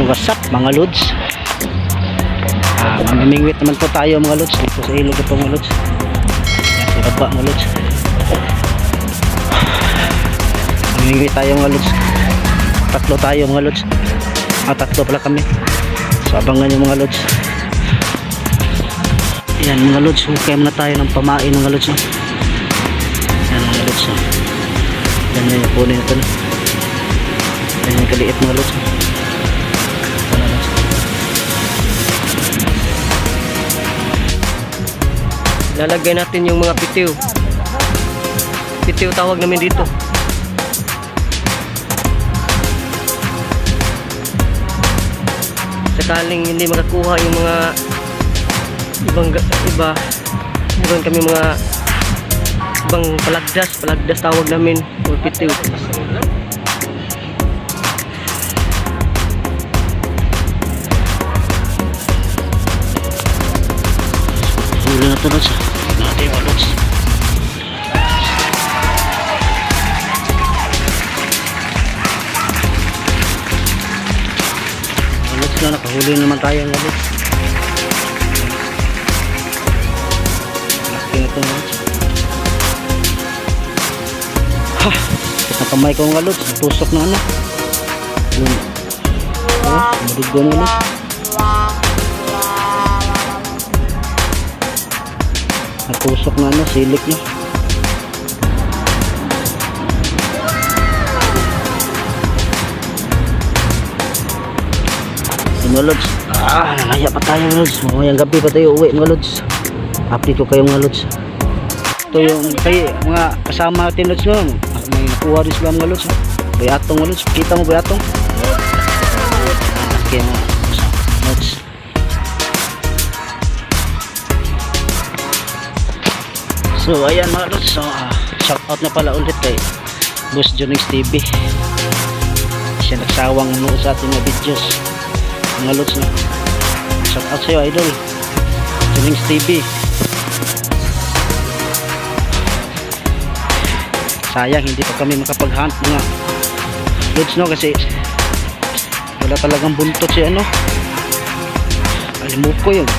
What's up, mga lods? Mamimingwit naman po tayo, mga lods, dito sa ilog ito, mga lods. Yan, sa baba, mga lods. Mamimingwit tayo, mga lods. Tatlo tayo, mga lods. Tatlo pala kami. So abangan nyo, mga lods. Yan, mga lods, hukay muna tayo ng pamain, mga lods, no? Yan, mga lods, no? Yan yung kunin ito, no? Yan yung kaliit, mga lods, no? Lalagay natin yung mga pitiw. Pitiw tawag namin dito. Sakaling hindi makakuha yung mga ibang iba, meron kami mga ibang palagdas, palagdas tawag namin, or pitiw. Huli na ito, lods. Natin, mga lods. Lods na, nakahuli naman tayo, mga lods. Laki na ito, mga lods. Ha! Sakit na kamay ko, mga lods. Tusok na ano. Yun. Oh, madugo, mga lods. Natusok na ano, silik niya. Mga lods, nalaya pa tayo, mga lods. Mamayang gabi pa tayo uwi, mga lods. Update ko kayo, mga lods. Ito yung kay mga kasama natin, lods, no? May nakuha rin sila, mga lods. Bayatong, mga lods. Kita mo bayatong? Laki, mga lods. So ayan, mga lods, so, shout out na pala ulit kay Boss Junix TV. Siya nagsawang manood sa ating mga videos, mga lods, no? Shout out sa'yo, idol Junix TV. Sayang hindi pa kami makapag-hunt, mga lods, no? Kasi wala talagang buntot si ano, alimuko yun.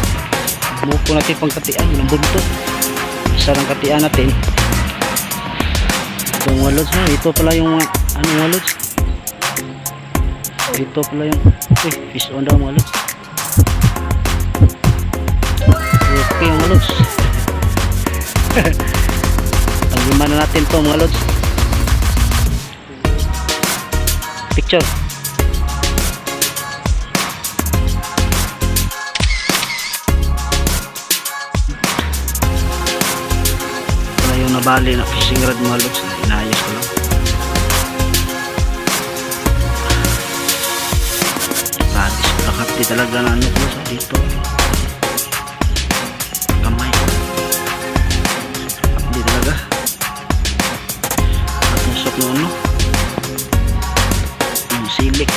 Alimuko natin pangkatian, walang buntot. Isa lang katian natin. Ito, mga lods, no? Ito pala yung mga ano, mga lods. Ito pala yung fish on daw, mga lods. Okay, mga lods. Panglima na natin to, mga lods. Picture. Yung nabali na fishing rod, mga lods, inayos ko lang. Grabe, nakati talaga na ano ko sa dito. Kamay ko. Hindi talaga. Natusok na ano. Yung silik.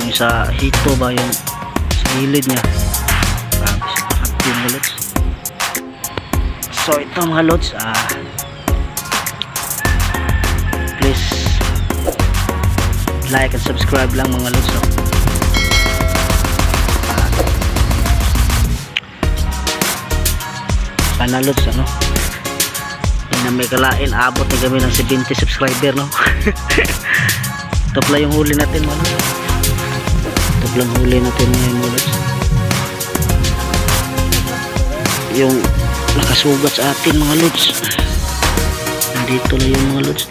Yung sa hito ba, yung sa gilid niya. Grabe, nakati, mga lods. So ito, mga lods, please like and subscribe lang, mga lods, no? Sana, lods, ano, hindi na may kalain, abot na kami ng 70 subscriber, no? Ito pala yung huli natin, mga lods. Ito pala yung huli natin ngayon, mga lods. Yung nakasugat sa atin, mga lods. Nandito na yung mga lods.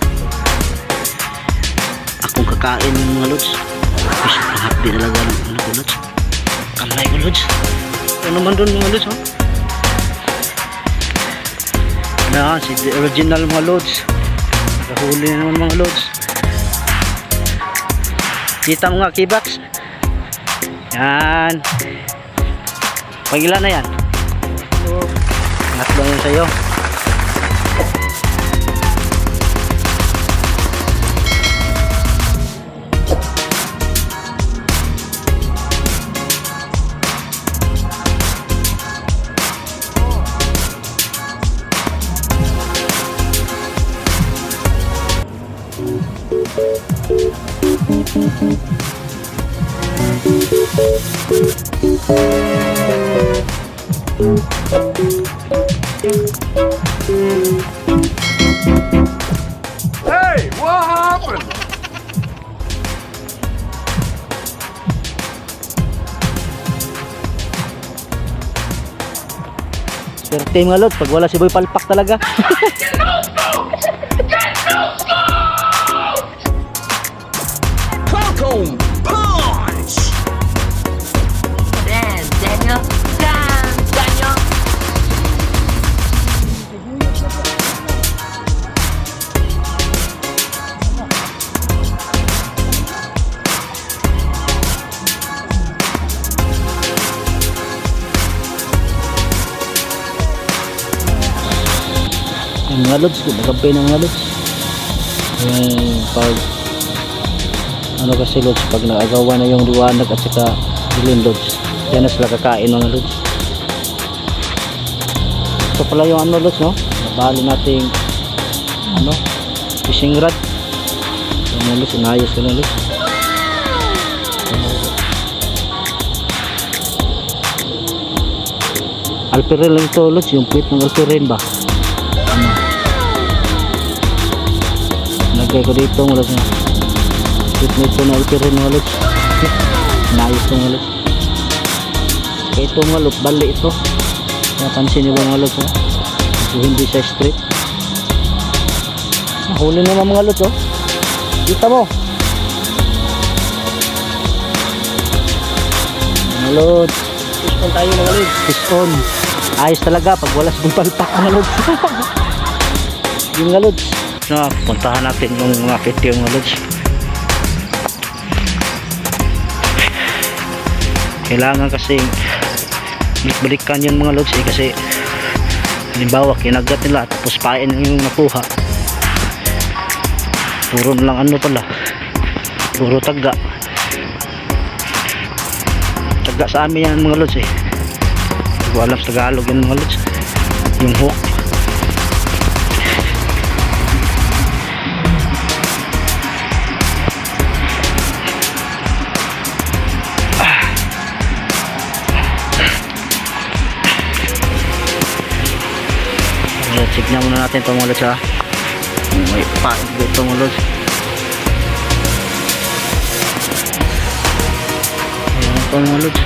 Akong kakain yung mga lods. Ay, hapdi talaga ng ano ko, lods. Kamay ko, lods. Ano naman dun, mga lods, oh? Na, si the original, mga lods. Nakahuli na naman, mga lods. Kita mo nga, Kibax. Yan. Pag-ilan na yan? Pangatlo yun sa'yo. Hey, what happened? Swerte mga lods, pag wala si Boy Palpak talaga. Falcon Punch! Damn, Daniel. Damn, Daniel. Yung mga lods, gumagabi ng mga lods. Yung pag ano kasi lods, pag naagawa na yung liwanag at saka dilim lods, yan na sila kakain mga lods. Ito pala yung ano lods, no? Nabali nating ano, fishing rod. Yung mga lods, inayos ko na lods. Alperin lang ito lods, yung puwit ng alperin ba? Ano? Lagay ko dito mga lods. Puwit na ito na alperin mga lods. Inayos ko mga lods. Kaya ito mga lods, bali ito. Napansin niyo ba mga lods, ha? Medyo hindi siya straight. Nahuli naman mga lods, oh. Kita mo. Mga lods. Fish on tayo mga lods. Fish on. Ayos talaga pag wala si Boy Palpak mga lods. Yung mga lods. No, puntahan natin yung mga kiti mga lods. Kailangan kasi balik-balikan yun mga lods, kasi halimbawa kinagat nila tapos pain yung nakuha. Puro na lang ano pala, puro taga. Taga sa amin yan mga lods. Hindi ko alam sa Tagalog yan mga lods, yung hook. Tignan muna natin ito mga lods, ha. May pain dito mga lods. Ayan ito mga lods.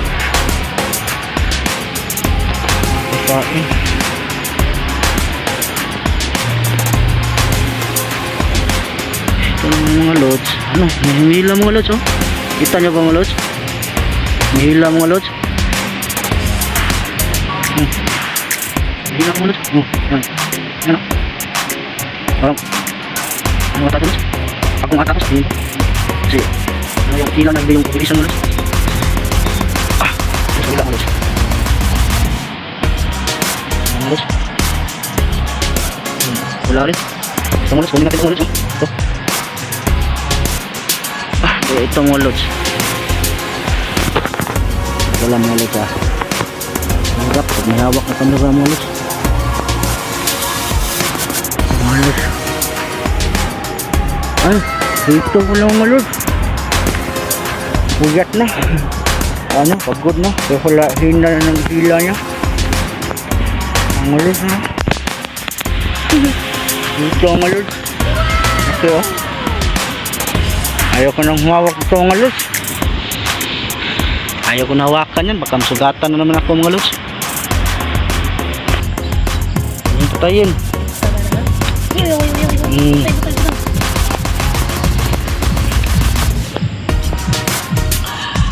May pain. Ito mga lods. Ano? May hila mga lods, oh. Kita nyo ba mga lods? May hila mga lods. May hila mga lods. Oh, yan. Yan, oh. Parang ano ata ito, lods? Akong ata ito sa tingin ko. Kasi ano yung hila na hindi yung bilisan mga lods. Sa kabila mga lods. Mga lods. Wala rin. Ito mga lods, kunin natin ito mga lods, oh. Ito. Ito mga lods. Wala mga lods, ah. Hirap pag may hawak na camera mga lods. Mga lods. Ay, dito ko lang mga lods. Puyat na. Ano, pagod na. Kaya wala, hina na ng hila niya. Mga lods, ha. Dito mga lods. Ito, oh. Ayaw ko nang humawak ito mga lods. Ayaw ko na hawakan yan. Baka masugatan na naman ako mga lods. Ayun, patayin.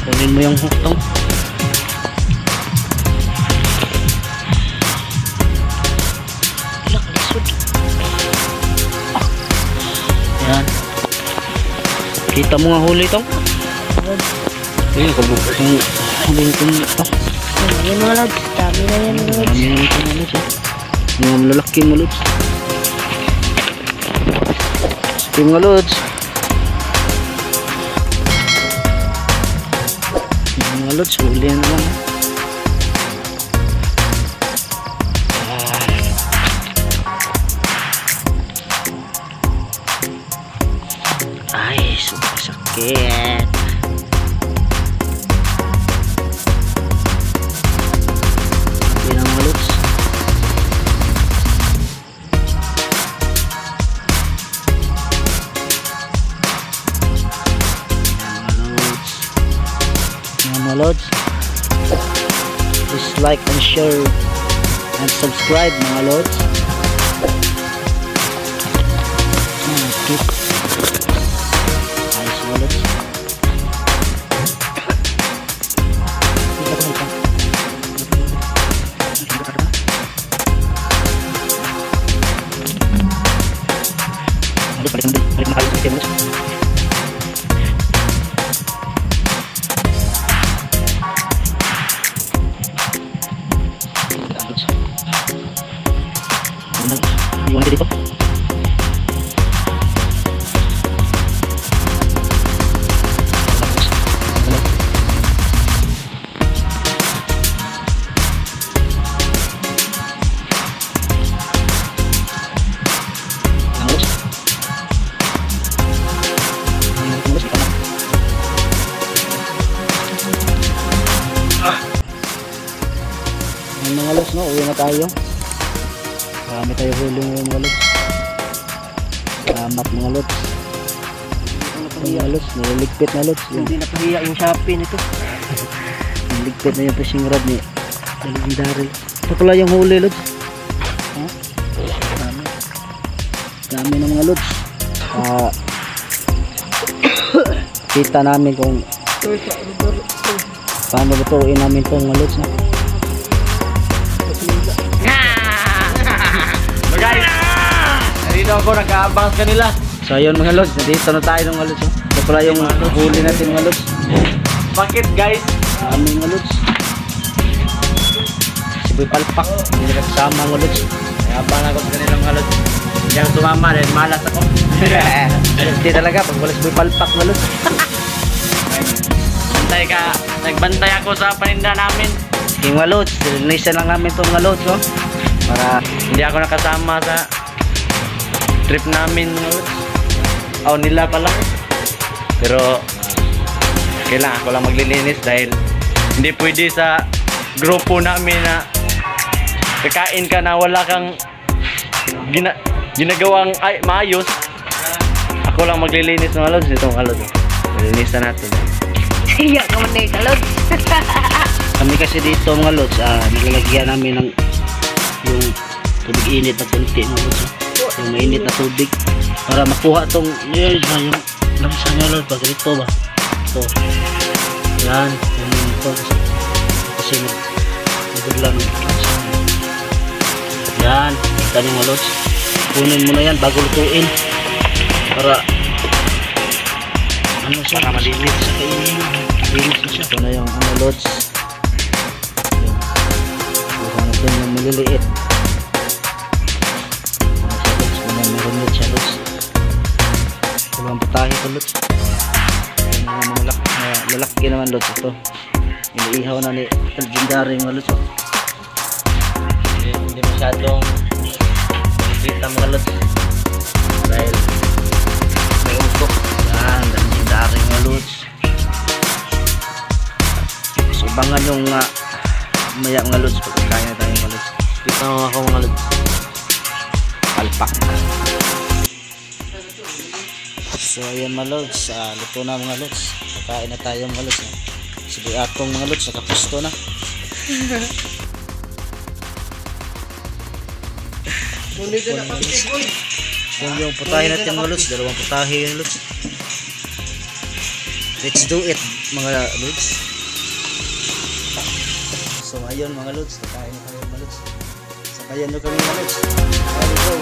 Kunin mo yung hook tong. Yan. Kita mo nga huli tong. Ayun, kabuk yung huli nitong ito. Yan mga lods, dami na yan mga lods. Dami na ito mga lods, eh. Mga malalaki mga lods. Sige mga lods. Mga lods, huli na lang. Ay, super sakit. share, and subscribe, mga lods. Okay. Ayos, mga lods. Balik na balik na kayo sa lods. Iwan natin dito. Ayan, mga lods, no? Uwi na tayo. Marami tayo huli ngayon, mga lods. Salamat, mga lods. Mga lods, nililigpit na, lods. Hindi napahiya yung Shopee nito. Nililigpit na yung fishing rod ni Legendary. Ito pala yung huli, lods. Huh? Dami. Dami ng mga lods. Kita namin kung paano lutuin namin itong mga lods, no? So guys, nandito ako, nag-aabang sa kanila. So ayun, mga lods, nandito na tayo ng mga lods. Oh. Ito pala yung huli natin, mga lods. Bakit, guys? Dami, mga lods. Si Boy Palpak, hindi nakasama, mga lods. Nag-aabang ako sa kanila, mga lods. Hindi ako sumama dahil malas ako. Hindi talaga, pag wala si Boy Palpak, mga lods. Bantay ka, nagbantay ako sa paninda namin. Sige, mga lods, linisan lang namin ito, mga lods, oh. Para hindi ako nakasama sa trip namin, mga lods. Oh, nila pala. Pero kailangan ako lang maglilinis dahil hindi pwede sa grupo namin na kakain ka na wala kang ginagawang ay, maayos. Ako lang maglilinis, mga lods. Ito, mga lods. Lilinisan natin. Iya ka man na lods. Kami kasi dito, mga lods, nilalagyan namin ng yung tubig init na konti, mga lods. Yung mainit na tubig para makuha tong yun, yung langsa niya, lods, pag ganito ba ito, yan, yung ito kasi nagudla ng langsa yan. Kita niyo, mga lods, kunin mo na yan bago lutuin para ano siya, para malinis sa kainin. Malinis na siya. Ito na yung ano, lods, yung kuha natin yung maliliit. Meron siya, lods. Dalawang putahe ito, lods. Yung mga lalaki naman, lods, ito. Iniihaw na ni Legendary, mga lods. Oh. Hindi masyadong kita, mga lods, dahil may usok. Yan, Legendary, mga lods. So, abangan yung maya, mga lods, pagkakain na tayo, mga lods. Kita mo ako, mga lods. Palpak. So ayan, mga lods, luto na, mga lods. Kakain na tayo, mga lods. Si Boy Atong, mga lods, nakapusto na. Yung putahe natin, mga lods, dalawang putahe yun, lods. Let's do it, mga lods. So ayun, mga lods, kakain na tayo, mga lods. Sabayan nyo kami, mga lods. There we go.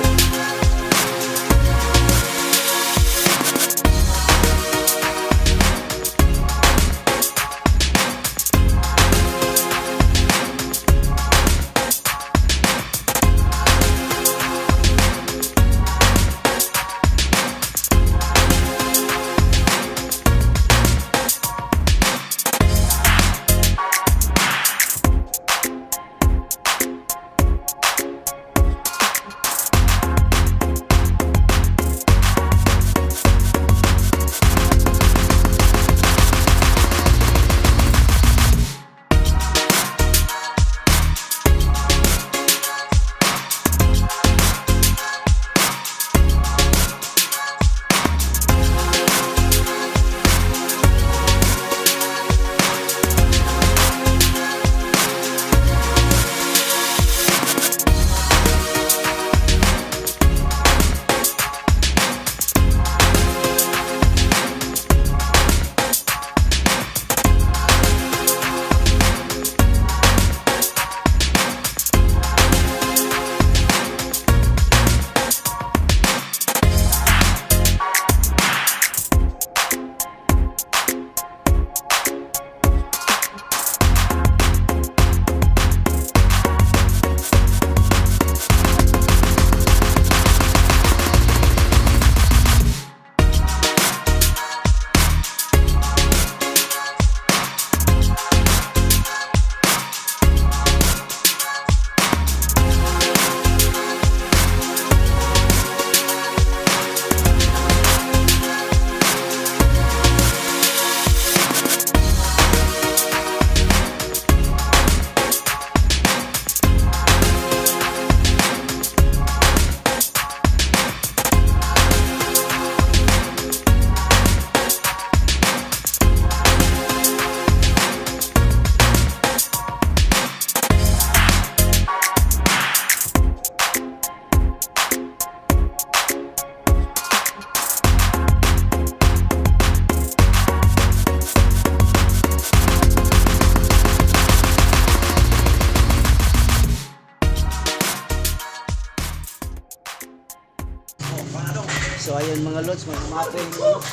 So ayun, mga lods, mga mapol, mga lods.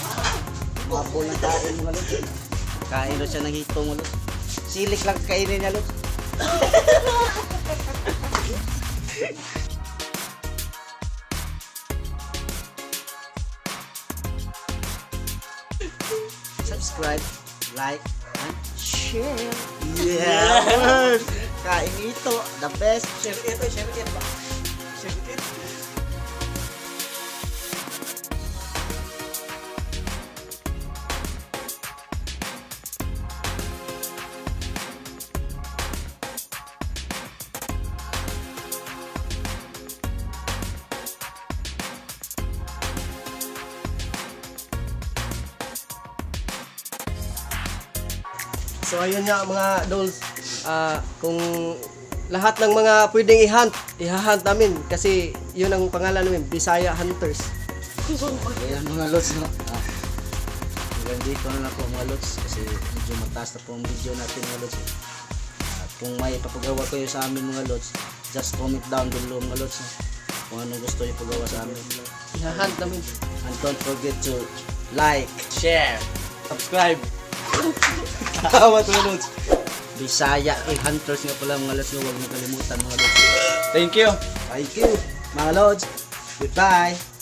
Mapol ng kain, mga lods. Kain daw siya ng hito, mga lods. Silik lang kainin niya, lods. Subscribe, like, and share. Yeah! Kain ito, the best. Share it, share it ba? Share it. So ayun nga, mga dolls, kung lahat ng mga pwedeng i-hunt, i-hunt namin kasi yun ang pangalan namin, Bisaya Hunters. Ayan, mga lods, no? Hanggang dito na lang po, mga lods, kasi medyo mataas na po ang video natin, mga lods. At kung may ipapagawa kayo sa amin, mga lods, just comment down below, mga lods, no? Kung anong gusto ipagawa sa amin. I-hunt namin. And don't forget to like, Share. Subscribe. Tama to, lods. Bisaya eh, Hunters nga pala, mga lods, no? Huwag mo kalimutan, mga lods. Thank you. Thank you, mga lods. Goodbye.